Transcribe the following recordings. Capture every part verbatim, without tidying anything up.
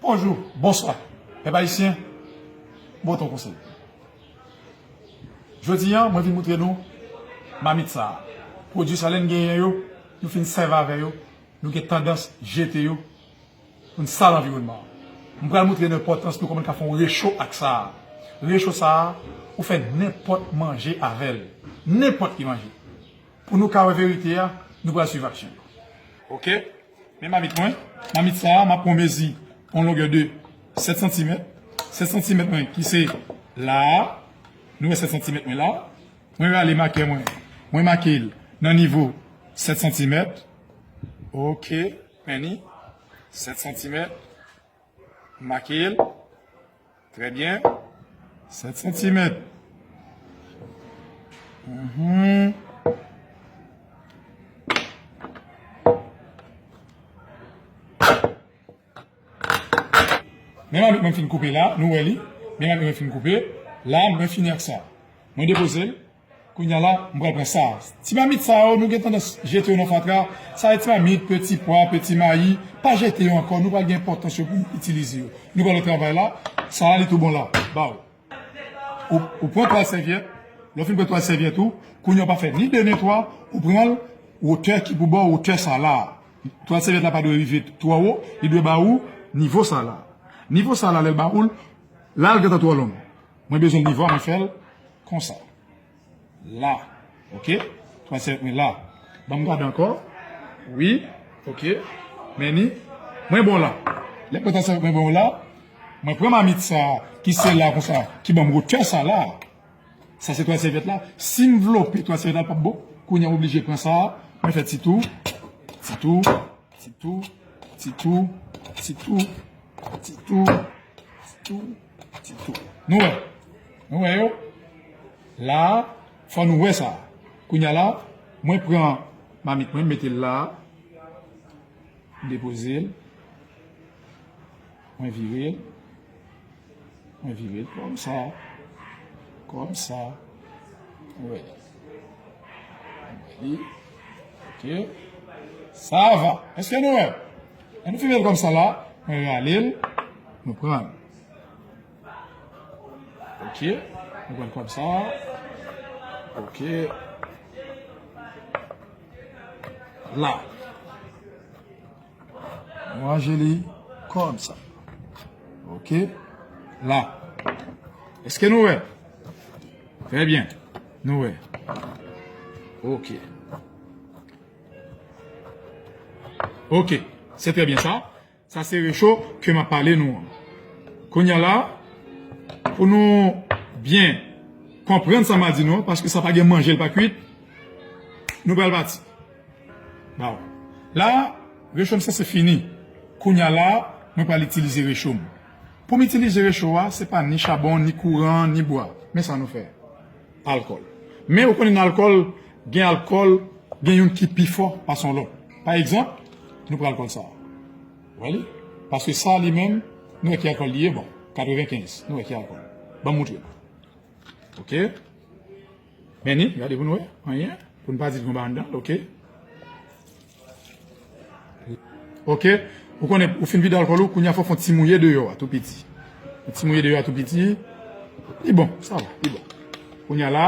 Bonjou, bonswa. Pèp ayisyen, m pote yon konsèy. Jodi a, mwen vin montre nou mamit sa a. Pwodui sa, lè n genyen yo, nou fin sèvi avè yo, nou gen tandans jete yo pou n sal anviwònman an. M pral montre nou enpòtans nou kòman n ka fè yon recho ak sa a. Recho sa a, ou fè nenpòt manje avè l. Nenpòt ki manje. Pou nou ka wè verite a, nou pral swiv aksyon yo. Ok? Men mamit mwen, mamit sa a, m ap pran mezi yon longè de sèt santimèt. Sèt santimèt mwen ki se la a, nou wè sèt santimèt mwen la. Mwen rale makè mwen, mwen make l nan nivo sèt santimèt. Ok, men ni sèt santimèt. Make l. Trè byen. Sèt santimèt. Mhm. Men mamit mwen fin koupe la, nou wè li. Men mamit mwen fin koupe. La, mwen fini ak sa. Mwen depoze l. Kounye a la, m pral pran sa. Ti mamit sa yo, nou gen tandans jete yo nan fatra. Sa e ti mamit, peti pwa, peti mayi. Pa jete yo ankò, nou pral gen enpòtans yo pou n itilize yo. Nou pral nan travay la, sa a li tou bon la. Ba w. Ou, ou pran twal sèvyèt, lè w fin pran twal sèvyèt ou, kounye a w pa fè ni de ni twa, ou pran l, wotè ki pou ba w wotè sa la. Twal sèvyèt la pa dwe rive twò wo, li dwe ba ou nivo sa la. Nivo sa la, lè l ba ou l, la l gentan twò long. Mwen bezwen nivo a, mwen fè l konsa. La. Ok? Twal sèvyèt mwen la. Ban m gade ankò. Wi. Ok. Men ni. Mwen bon la. Lè mwen twal sèvyèt mwen bon la, mwen pran mamit sa ki se la konsa, ki ban m wotè sa la. Sa se twal sèvyèt la. Si m vlope twal sèvyèt la, l p ap bon. Kounye a m oblije pran sa. Mwen fè ti tou. Ti tou. Ti tou, ti tou, ti tou, ti tou, ti tou, ti tou. Nou wè? Nou wè yo? La, fò nou wè sa. Kounye a la, mwen pran mamit mwen, m mete l la, m depoze l, mwen vire l. Mwen vire l kòmsa. Kòmsa. Ou wè li. Ou wè li. Ok. Sa va. Èske nou wè? Lè nou fini l kòmsa la, mwen rale l. Nou pran l. Ok. Nou pran l kòmsa. Ok. La. Nou ranje li kòmsa. Ok. La. Èske nou wè? Trè byen. Nou wè. Ok. Ok. Se trè byen sa. Sa se recho ke m ap pale nou an. Kounye a la, pou nou byen konprann sa m a di nou an, paske sa pa gen manje, l pa kwit, nou pral pati. Ba w. La, recho m sanse fini. Kounye a la, mwen pral itilize recho m. Pou m itilize recho a, se pa ni chabon, ni kouran, ni bwa. Men sa nou fè. Alkòl. Men ou konnen nan alkòl, gen alkòl, gen youn ki pi fò pase yon lòt. Pa egzanp, nou pran alkòl sa a. Ou wè li? Paske sa a li menm, nou wè ki alkòl li ye, bon, katrevenkenz, nou wè ki alkòl. Ban m moutre nou. Ok? Men ni, gade pou nou wè, anyen, pou n pa di l gen bagay anndan l, ok? Ok, ou konnen, ou fin vide alkòl ou, kounye a fò w fè yon ti mouye deyò a, tou piti. Yon ti mouye deyò a, tou piti. Li bon, sa va, li bon. Kounye a la,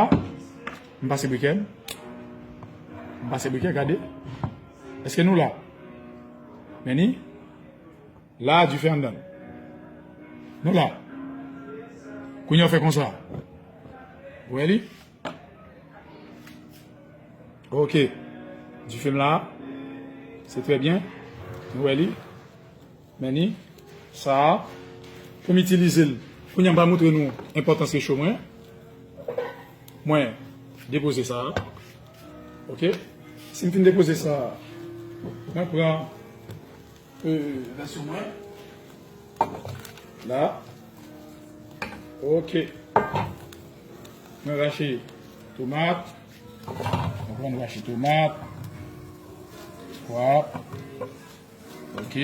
m pase brikè m. M pase brikè, gade. Èske nou la? Men ni, la, dife anndan l. Nou la. Kounye a w fè konsa. Ou wè li? Ok. Dife m la. Se trè byen. Nou wè li. Men ni. Sa a. Pou m itilize l. Kounye a m pral montre nou enpòtans recho mwen. Mwen depoze sa a. Ok. Si m fin depoze sa a, mwen pran Euh, vèsyon mwen. La. Ok. Mwen rache tomat. Mwen pran rache tomat. Pwa. Ok.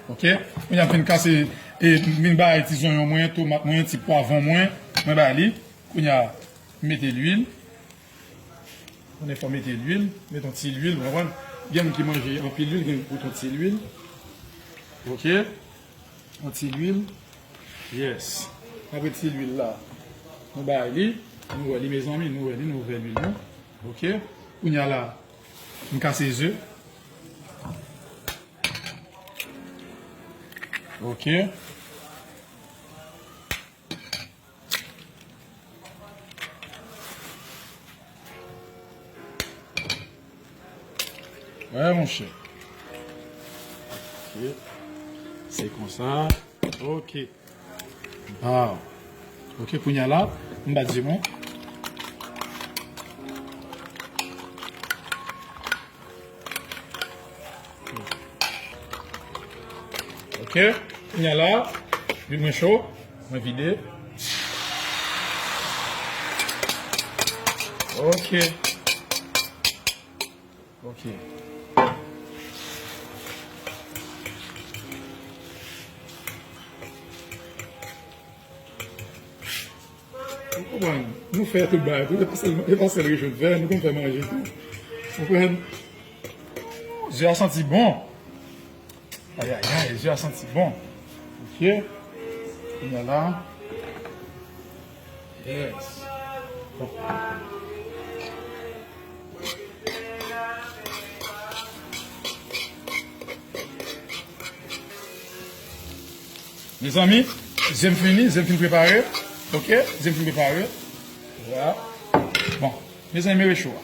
Ok. Kounye a m fin kase, e, m fin bay ti zonyon mwen, tomat mwen, ti pwavwon mwen. Mwen bay li. Kounye a, m mete lwil. Konnen fò mete lwil, mete yon ti lwil, ou konprann? Gen moun ki manje anpil lwil, gen pou mete yon ti lwil. Ok. Yon ti lwil. Yes. N ap retire lwil la. Nou bay li. Nou wè li, mezanmi. Nou wè li, nou ouvè lwil nou. Ok. Kounye a la, m kase ze. Ok. Wè, monchè. Ok. Se konsa. Ok. Wow. Ok, kounye a la, m bat ze mwen. Ok, kounye a la, lwil mwen cho, mwen vide. Ok. Ok. Ou konprann? Nou fè tout bagay tou. E pa sèlman, e pa sèl rejwenn fè, nou konn fè manje tou. Ou konprann? Ze a santi bon. Ayayay, ze a santi bon. Ok. Kounye a la. Yes. Bon. Mezanmi, ze m fini, ze m fin prepare. Ok, ze m fin prepare. Voilà. Bon, mezanmi, men recho a.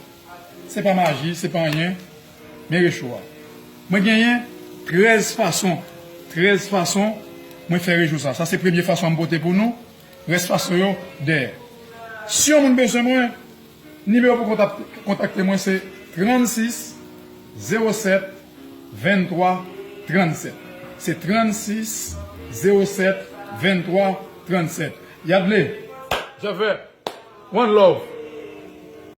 Se pa maji, se pa anyen. Men recho a. Mwen genyen trèz fason. Trèz fason mwen fè recho sa. Sa se premye fason an m pote pou nou. Rès fason yo dèyè. Si yon moun bezwen mwen, nimewo pou kontak-, kontakte mwen se trannsis zewo sèt venntwa trannsèt. Se trannsis zewo sèt venntwa trannsèt. Yadley, Javè, one love.